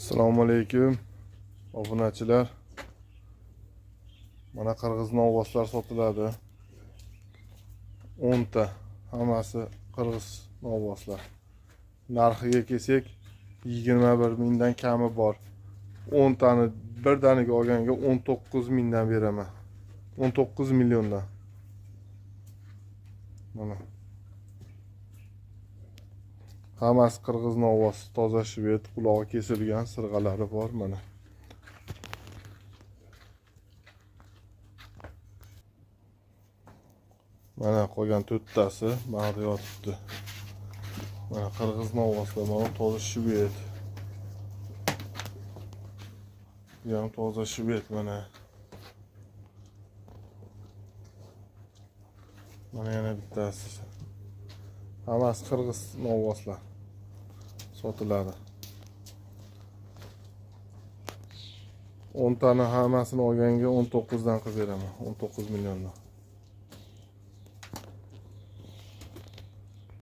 Assalomu alaykum obunachilar. Mana qirg'iz novvoslar sotiladi. 10 ta, hammasi qirg'iz novvoslar. Narxiga kelsak 21 mingdan kami bor. 10 tani birdaniga olganga 19 mingdan beraman. 19 milliondan. Mana. Hammasi qirg'iz novvos, toza shved, qulog'i kesilgan, sirg'alari bor mana. Mana qolgan 4 tasi mana yotibdi. Mana qirg'iz novvoslar, mana toza shved. Bu ham toza shved mana. Mana yana bittasi. Hammasi qirg'iz novvoslar sotiladi. 10 tani hammasini olganga 19 dan qilib beraman, 19 milliondan.